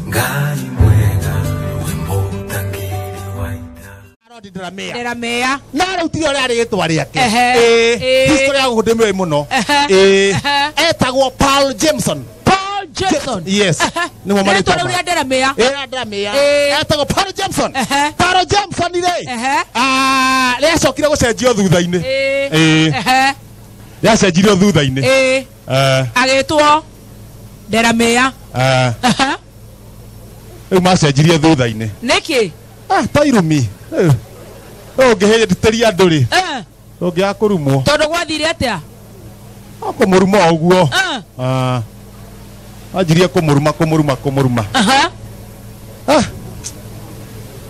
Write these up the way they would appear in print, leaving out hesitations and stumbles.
Ngai mwega we mũtangĩri wa ita. Delamere. Delamere. Na rĩu tiga ũrĩa rĩtwa rĩake. Ehe. Ĩĩ. Ĩĩ. History ya gũkũ ndĩmĩũĩ mũno. Ehe. Ĩĩ. Ehe. Etagwo Paul Jameson. Paul Jameson. Yes. Nĩmo Rĩtwa marĩtwa rĩu make. rĩa Delamere. Ĩĩ Delamere. Ĩĩ. Etagwo Paul Jameson. Ehe. Paul Jameson rĩ. Ehe. Ah, rĩacokire gũcenjio thutha-inĩ. Ĩĩ. Ĩĩ. Ehe. Rĩacenjirio thutha-inĩ. Ĩĩ. Eh, Agĩtwo Delamere. eh, Ehe. rĩu macenjirie thutha-inĩ. Nĩkĩ? Ah, ta irumi. Rĩu ũngĩhĩtĩria andũ rĩ, Eh, ũngĩaga kũrumwo. Tondũ gwathire atĩa? No kũmũruma o ũguo. Eh, Ah. Anjirie kũmũruma kũmũruma kũmũruma. aha. Ah.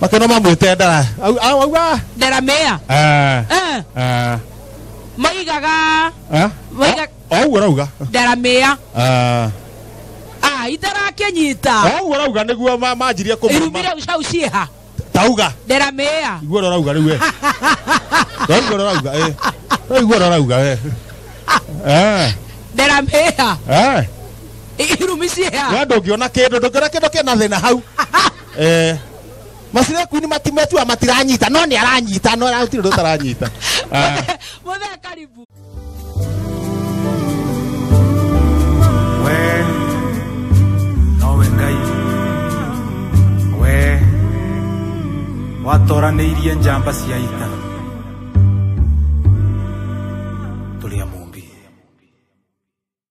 Makeno mamwĩte ndara. Au au au. ah. Delamere. Eh. Eh, Eh. maigaga Eh. Maiga- O ũguo ũrauga. Delamere. Ah. Ah, itarakĩnyita. O ũguo ũrauga nĩguo manjirie Irumi kũmũruma. rĩu cau ciĩha. Tauga. Delamere. Igua ũrĩa ũrauga rĩu we. Igua ũrĩa ũrauga eh. Igua ũrĩa ũrauga we. Eh. Delamere. Eh. Irumi ciĩha. We ndũngĩona kĩndũ ndũngĩona kĩndũ kĩna thĩna hau. Eh. Macire kwini matimetua matiranyita no nĩ aranyita no gũtirĩ ũndũ ũtaranyita. Ah. Mũthee karibu. We nowe Ngai we watoranĩirie njamba cia ita.